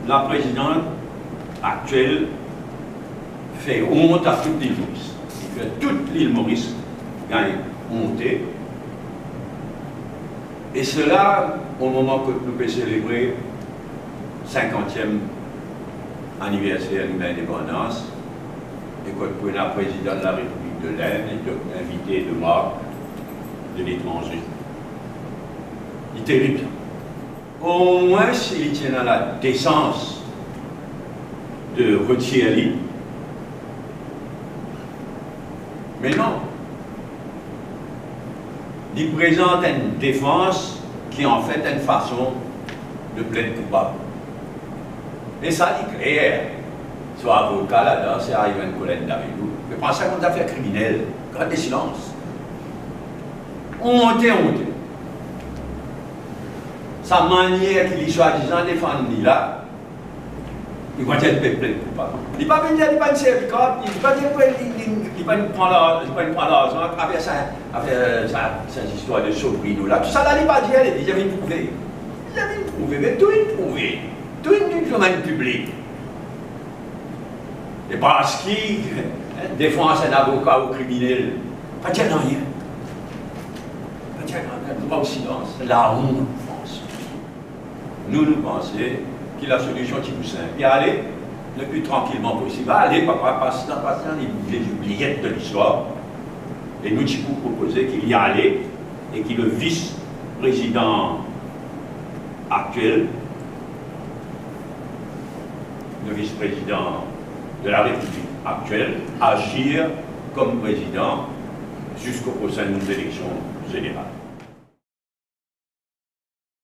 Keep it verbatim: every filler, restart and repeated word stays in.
La prezidan aktiel fer ont a tou Lil Moris. Li fer tou Lil Moris gagn onte. E sela, o moman kot nou pe selebre sinkantiem aniverser nou lindepandans, e kot pou ena prezidan de la Repiblik de Lenn, e donk invite de mark de letranze. Li terib sa. Omwin si li ti ena ladesans de retir li. Me non. Li prezant enn defans ki, anfet, enn fason de pled koupab. E sa, li kler. So avoka ladan, se Ivan Colenda avek nou. Me pran sa kouma zafer kriminel. Gard silans. Onte, onte. Sa manier ki li swadizan defann li la, li krwar li pe pled koupab. Li pa vinn dir li pa'nn servi kart, li pa dir li, li, li pa'nn pran la, li pa'nn pran larzan atraver sa, atraver sa, sa zistwar de Sobrino la. Tousala li pa dir, li, li vinn prouve. Li vinn prouve, me tou inn prouve. Tou inn, inn domenn piblik. E parski, hein, defans enn avoka ou kriminel, pa dir nanye. Pa dir nanye, nou pa osi dan laont, Frans. Nou, nou panse ki lasolision ti pou sinp. Li ale le pli trankilman posib. Ale, papa, pas dan, pas dan, li, li, li bliye de listwar. E nou ti pou propoze ki li ale e ki le vis prezidan aktiel, le vis-prezidan de la Repiblik aktiel, azir kom prezidan ziska prosenn eleksion zeneral.